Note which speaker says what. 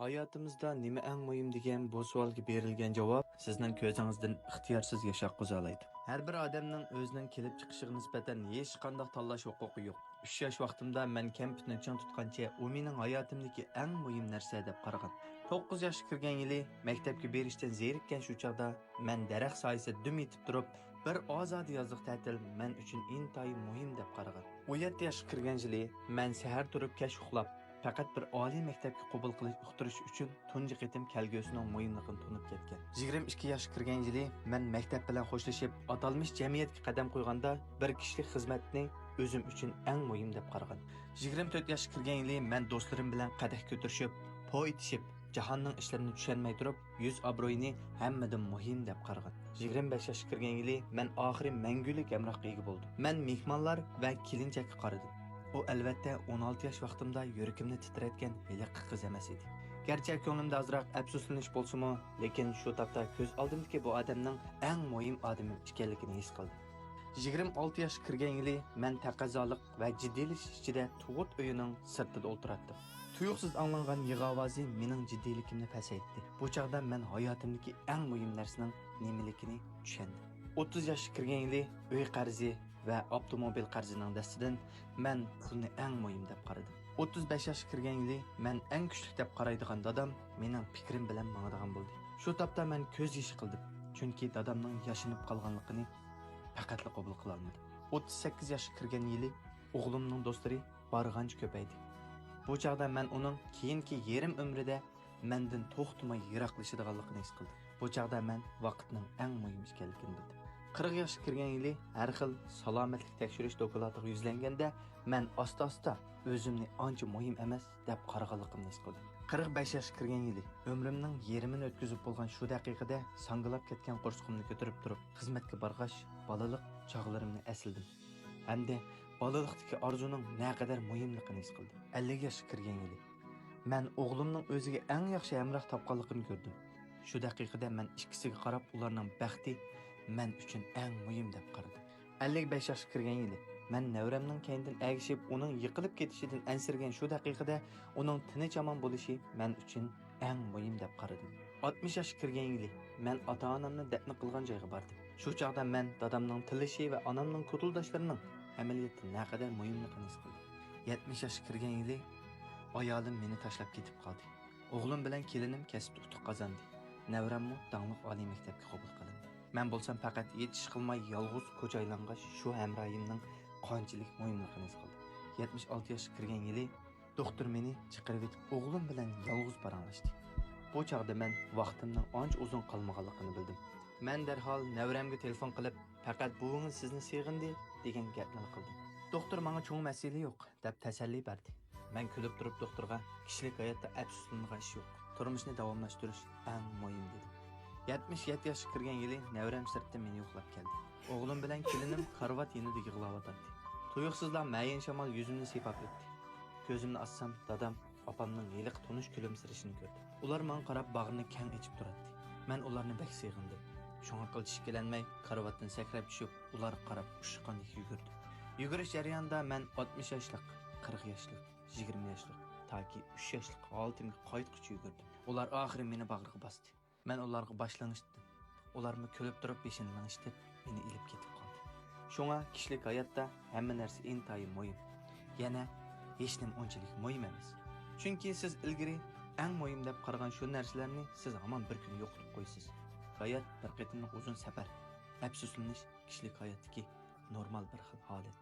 Speaker 1: Hayotimizda nima eng muhim degan bu savolga berilgan javob sizning ko'zingizdan ixtiyorsiz yosh oqqizolaydi. Har bir odamning o'zining kelib chiqishiga nisbatan hech qanday tanlash huquqi yo'q. 3 yosh vaqtimda men kompyuterni ching tutgancha u mening hayotimdagi eng muhim narsa deb qaragan. 9 yoshga kirgan yili maktabga berishdan zerikkan shu chog'da men daraxt soyasida dum yetib turib, bir ozod yozlik ta'til men uchun intayin muhim deb qaragan. 17 yoshga kirgan yili men sahar turib kech uxlab, faqat bir oliy maktabga qabul qilish uqtirish uchun tunji qitim kelgusining muhimligini tunib ketgan. 22 yoshga kirgan yili men maktab bilan xo'shlashib, atalmish jamiyatga qadam qo'yganda bir kishilik xizmatni o'zim uchun eng muhim deb qaragan. 24 yoshga kirgan yili men do'stlarim bilan qadah ko'tarishib, poy itishib, jahonning ishlarini tushunmay turib, yuz obro'yini hammadan muhim deb qaragan. 25 yoshga kirgan yili men oxiri mangulik hamrohga ega bo'ldim. Men mehmonlar va kelinchakka qaradim. U albatta 16 yosh vaqtimda yuragimni titratgan heliqi qiz emas edi. Garchi ko'nglimda ozroq afsuslanish bo'lsa-mu, lekin shu topda ko'z oldimdagi bu odamning eng muhim odamim ekanligini his qildim. 26 yoshga kirgan yili men taqozolik va jiddiylashish ichida tug'ut uyining sirtida o'ltiratdim. Tuyuqsiz anglangan yig'i ovozi mening jiddiyligimni pasaytdi. Bu chog'da men hayotimdagi eng muhim narsaning nimaligini tushundim. 30 yoshga kirgan yili uy qarzi va avtomobil qarzining dastidan men pulni eng muhim deb qaradim. 35 yoshga kirgan yili men eng kuchli deb qaraydigan dadam mening fikrim bilan mangadigan bo'ldi. Shu topda men ko'z yoshi qildim, chunki dadamning yashinib qolganligini faqatla qabul qila olmadim. 38 yoshga kirgan yili o'g'limning do'stlari barg'ancha ko'paydi. Bu chog'da men uning keyingi yarim umrida mendan to'xtamay yiroqlashadiganligini his qildim. Bu chog'da men vaqtning eng muhim ekanligini bildim. 40 yoshga kirgan yili har xil salomatlik tekshirish doklatiga yuzlanganda men asta-asta o'zimni ancha muhim emas deb qaraganligimni his qildim. 45 yoshga kirgan yili umrimning yarmini o'tkazib bo'lgan shu daqiqada sangilab ketgan qo'rsqimni ko'tarib turib xizmatga barg'ash bolalik chog'larimni esladim. Hamda bolalikdagi orzuning naqadar muhimligini his qildim. 50 yoshga kirgan yili men o'g'limning o'ziga eng yaxshi hamroh topganligini ko'rdim. Shu daqiqada men ikkisiga qarab ularning baxti men uchun eng muhim deb qaradim. 55 yoshga kirgan yili men navramning kaynidan agishib, uning yiqilib ketishidan ansirgan shu daqiqada uning tinch omon bo'lishi men uchun eng muhim deb qaradim. 60 yoshga kirgan yili men ota-onamni dafn qilgan joyga bordim. Shu chog'da men dadamning tilishi va onamning ko'tuldoshlarining amaliyotda naqadar muhimligini his qildim. 70 yoshga kirgan yili ayolim meni tashlab ketib qoldi. O'g'lim bilan kelinim kasbda utuq qozondi. Navrammi dong'liq oliy maktabga qabul qilindi. Men bo'lsam faqat yetish qilmay yolg'iz ko'cha aylangach shu hamrohimning qanchalik muhimligini his qildim. 76 yoshga kirgan yili doktor meni chiqarib etib o'g'lim bilan yolg'iz paranglashdi. Bu chog'da men vaqtimning ancha uzun qolmaganligini bildim. Men darhol navramga telefon qilib, faqat buvingiz sizni seg'indi degan gapni qildim. Doktor menga cho'ng masala yo'q deb tasalli berdi. Men kulib turib doktorga kishilik hayotda afsuslanadigan ish yo'q. Turmushni davomlashtirish eng muhim dedim. 77 yoshga kirgan yili navram sirtda meni yo'qlab keldi. O'g'lim bilan kelinim karvat yenida yig'layotdi. Tuyuqsizla mayin shamol yuzimni siypab o'tdi. Ko'zimni ochsam, dadam opamning yiliq tunish kulimsirishini ko'rdim. Ular menga qarab bag'rini keng ichib turadi. Men ularni bek seg'indim. Shunga qilch ikkilanmay karvatdan sakrab tushib, ularga qarab ushqandek yugurdim. Yugurish jarayonida men 60 yoshlik, 40 yoshlik, 20 yoshlik, toki 3 yoshlik holatimga qaytquchi yugurdim. Ular oxiri meni bag'riga bosdi. Men ularga boshlanishdim. Ularmi kulib turib beshini langishtirib, meni ilib ketib qoldi. Shunga kishilik hayotda hamma narsa intayin muhim. Yana hech nima unchalik muhim emas. Chunki siz ilgari eng muhim deb qaragan shu narsalarni siz hamon bir kun yo'qotib qo'ysiz. Hayot bir qitimliq uzun safar. Afsuslanish kishilik hayotdagi normal bir xil holat.